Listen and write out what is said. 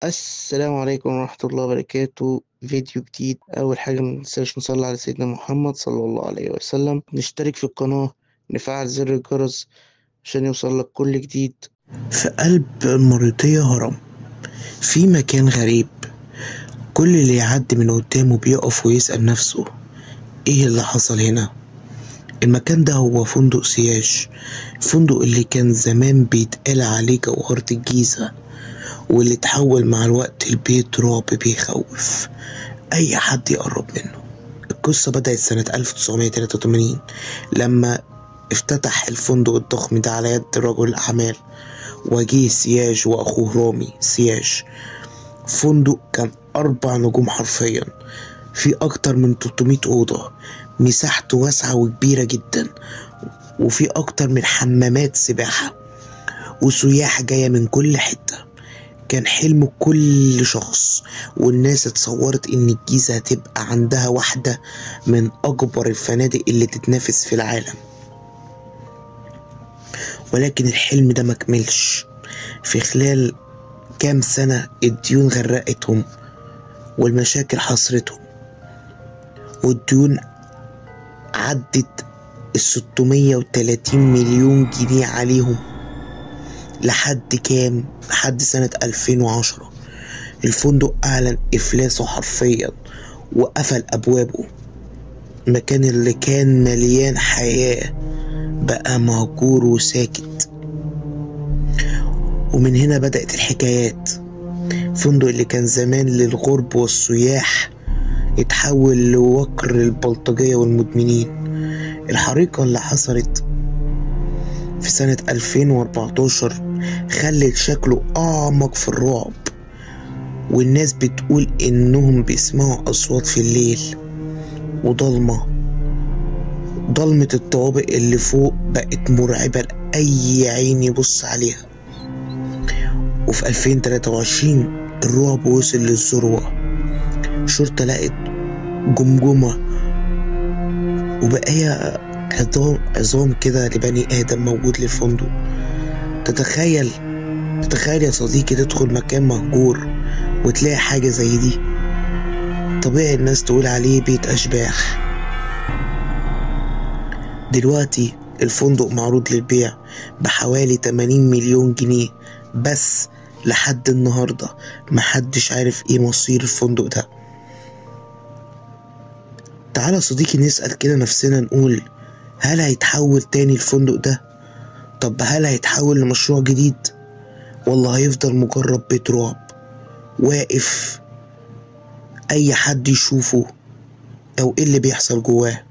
السلام عليكم ورحمة الله وبركاته. فيديو جديد. أول حاجة مننساش نصلي على سيدنا محمد صلى الله عليه وسلم، نشترك في القناة، نفعل زر الجرس عشان يوصل لك كل جديد. في قلب المريوطية هرم، في مكان غريب، كل اللي يعدي من قدامه بيقف ويسأل نفسه ايه اللي حصل هنا. المكان ده هو فندق سياج، الفندق اللي كان زمان بيتقال عليه جوهرة الجيزة، واللي اتحول مع الوقت لبيت رعب بيخوف اي حد يقرب منه. القصة بدأت سنة 1983 لما افتتح الفندق الضخم ده على يد رجل الأعمال وجيه سياج وأخوه رامي سياج. فندق كان 4 نجوم حرفيا، في أكتر من 300 أوضة، مساحته واسعة وكبيرة جدا، وفي أكتر من حمامات سباحة، وسياح جاية من كل حتة. كان حلم كل شخص، والناس اتصورت إن الجيزة هتبقى عندها واحدة من أكبر الفنادق اللي تتنافس في العالم، ولكن الحلم ده مكملش. في خلال كام سنة الديون غرقتهم والمشاكل حصرتهم، والديون عدت 630 مليون جنيه عليهم لحد كام؟ لحد سنة 2010. الفندق أعلن إفلاسه حرفيا وقفل أبوابه. المكان اللي كان مليان حياة بقى مهجور وساكت. ومن هنا بدأت الحكايات. الفندق اللي كان زمان للغرب والسياح اتحول لوكر البلطجية والمدمنين. الحريقة اللي حصلت في سنة 2014 خلت شكله أعمق في الرعب، والناس بتقول إنهم بيسمعوا أصوات في الليل وضلمة. ضلمة الطوابق اللي فوق بقت مرعبة لأي عين يبص عليها. وفي 2023 الرعب وصل للذروة. الشرطة لقت جمجمة وبقايا عظام كده لبني آدم موجود للفندق. تتخيل يا صديقي تدخل مكان مهجور وتلاقي حاجة زي دي؟ طبيعي الناس تقول عليه بيت أشباح. دلوقتي الفندق معروض للبيع بحوالي 80 مليون جنيه، بس لحد النهاردة محدش عارف ايه مصير الفندق ده. تعالى يا صديقي نسأل كده نفسنا، نقول هل هيتحول تاني الفندق ده؟ طب هل هيتحول لمشروع جديد، ولا هيفضل مجرد بيت رعب واقف اي حد يشوفه؟ او ايه اللي بيحصل جواه؟